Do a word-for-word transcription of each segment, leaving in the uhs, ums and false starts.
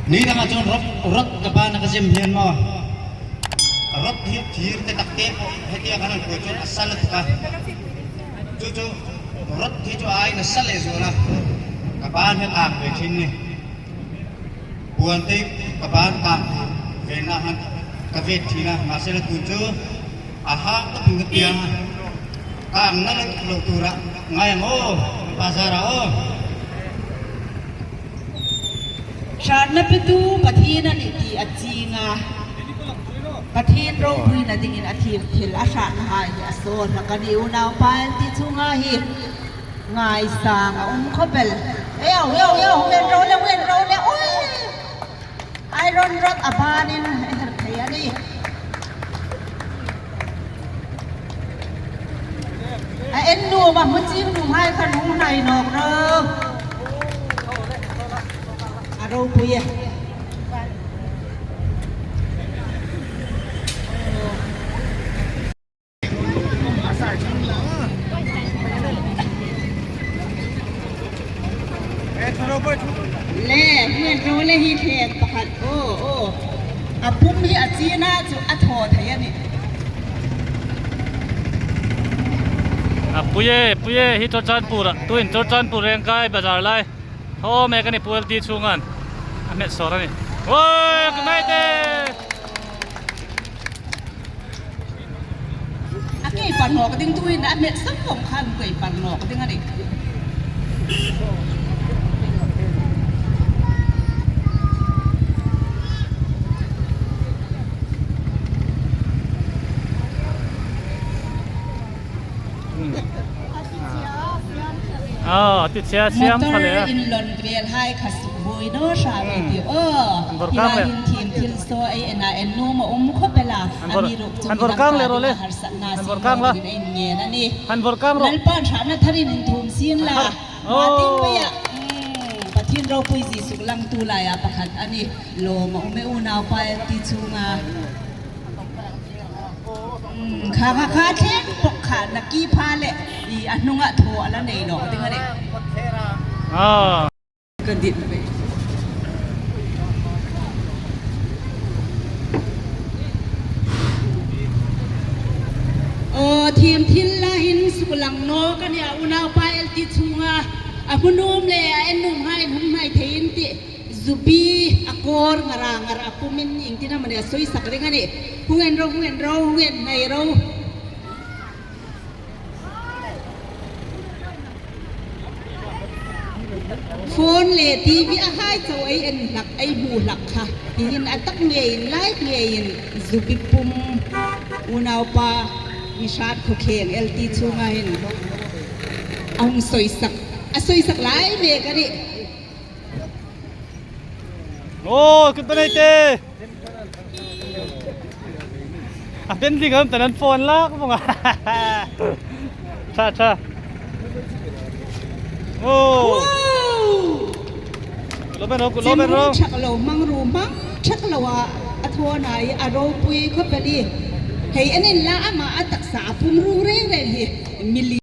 Nidang a chun rot, rot ka ban a ka jem hian maw. Rot hi thir te tak te pawh, hetia kan han koi chun a sal a tuk a. Chu chu, rot hi chu a in a sal e zual a. Ka ban hi kang ve thin ni. Puan te ka ban kang ve na han ka ve thin a, mahse la tun chu a hak tak in ka piang a. Kang na le lo tura ngai ang o, bazar a o. Hratna petu Pathian a nih ti a chinga, Pathian ropuina dingin a thim thil a hratna hai hi a sawl hlak a ni. Unaupa L T chunga hi ngaisang a um khawp el. Eo, eo, eo, hung en ro le, hung en ro le, ui! Iron rod a banin a her thei a ni. A en nuam a, hmuching nuam hai khan hung hnai nawk ro. A ropui e. Le, hmel ro le hi thleng pakhat. Oh, oh. A pum hi a china chu a thaw thei a ni. A pui e, pui e, hi Churachandpur a. Tuin Churachandpur Rengkai bazar lai. Thaw mek a ni Pu L T chungan. A hmet sawr a ni. Oi, ka ngai te! A kei pan nawk ding tuin a met sam kong khan kei pan nawk ding a ni. Hmm. Ah, ti chia siam motor kha le. In lon vel hai kha suk boi no hra ve ti. Oh, an vor kang le. Hin thim thil so ei ena en nu ma um kho pela. An vor, ami ruk chu an vor kang le ro le. Harsatna an vor kang la. Ei ngen a ni. An vor kang ro. Lalpan hratna tharin in thum sin la. Oh. Ma ting pe ya. Hmm, Pathian ropui Jesu lang tu la ya pakhat a ni. Lawm a um e unaupa L T chunga. Hmm, kha, kha, kha, thleng pawh kha na kipha le, i, a hnunga thaw a la nei lawk ding a ni. Ah. Ka dit ve. Aw, thim thil la hin suklang nawk a nia, unaupa L T chunga. A hmun um le a en um hai in hung hnai thei in tih. Zubi a kawr ngara ngara pumin ingtin amani a sawisak ding a ni. Hung en ro, hung en ro, hung en hnai ro. Phone le T V a hai chauh ei en hlak, ei hmu hlak kha. Tihin a tak ngeiin, live ngeiin, zubi pum unaupa Nishat Khokheng L T chunga hin a hung sawisak, a sawisak lai mek a ni. Oi, kut banai te. A pen ding am tanan phone la ka bunga. Cha cha. Oh. Wow. Lo ben ro, lo ben ro. Chak lo, mang ru, mang chak lo a, a thon ai, a ropui khop a ni. Hei, anin la ama a taksa a pum ru reng reng hi. Mili.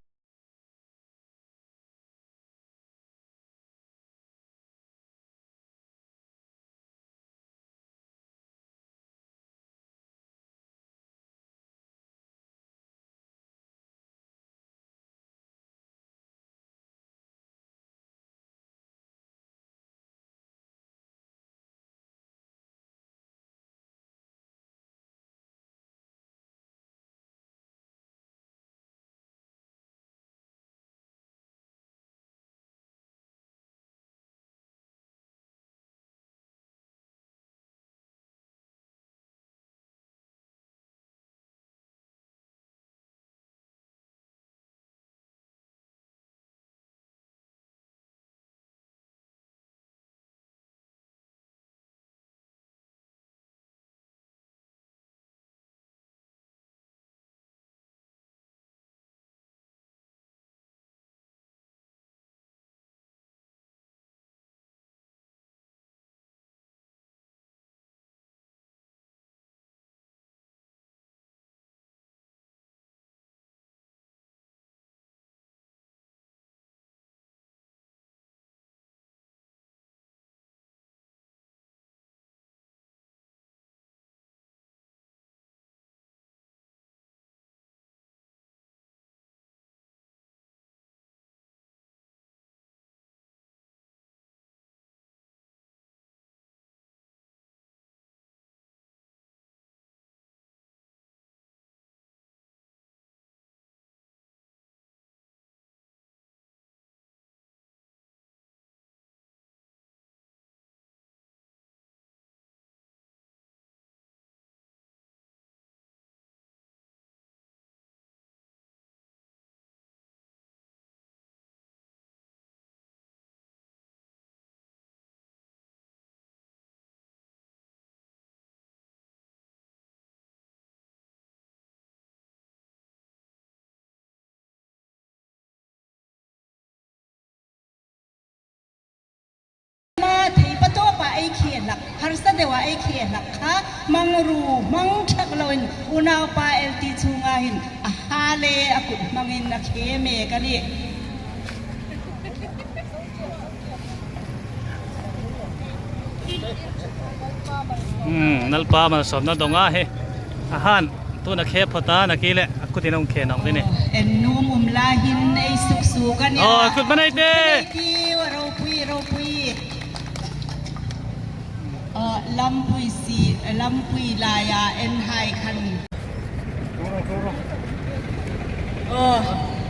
Deuh a ei khe hlak kha, mangru, mangthak louvin, unaupa L T chunga hin, aha le, akut hmangin akhe me kani. Hmm, nalpa malsomna donga hi. Ahan, tuna khe phota, nakile, akutin hung khe nong dini. En num um la hin, ei suksu kani. Oh, kut manai te. Manai te, ropui, ropui. Lampui si, lampui laiya en hai khan.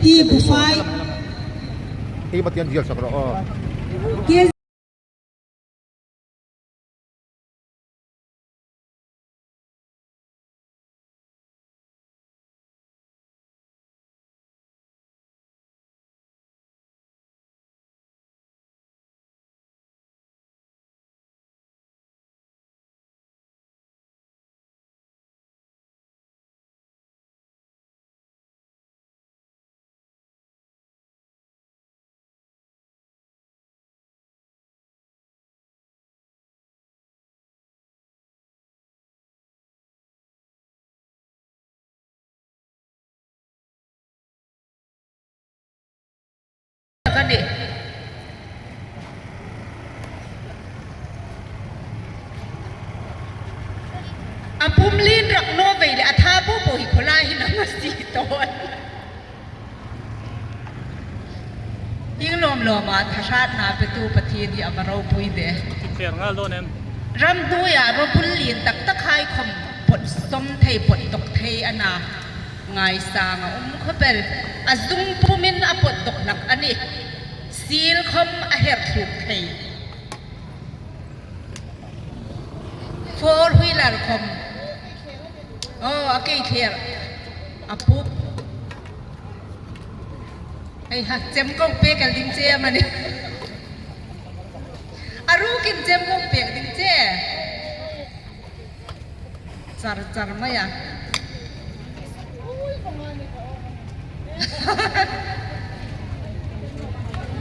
Hi bufai. Hi Pathen jil sakra. Kani. Apum lin rak no vei le atha popo hi khola hi na masi ton. Ing lom lom a thahratna petu Pathen hi ama ropui de. Kher ngal don em. Ram duya ropui lin tak tak hai khom pot som thei pot tok thei ana ngaisang a um khopel. Azung pumin apot dok lak ani. Sil khom aher thuk thei. Four wheeler khom. Oh, akei kher. Apup. Ei ha, chem kong pe kal ding che mani. Arukin chem kong pe ding che. Char char maya.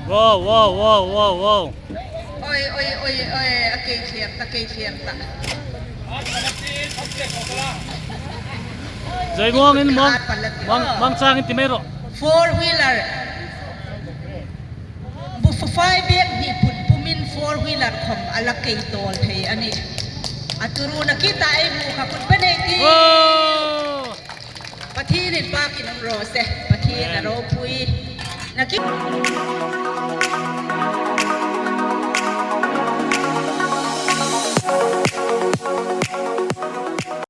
Wow, wow, wow, wow, wow. Oi, oi, oi, oi, akei kher ta, kei kher ta. Jai mong in mong, mong, mong chang in ti mai ro. Four wheeler. Bufai bek ni pun pumin four wheeler khom ala kei tol thei ani. Aturu na kita ei mu kha kut pe nei ti. Oh! Pathen in pa kin um ro se. Pathen a ropui. Na ki.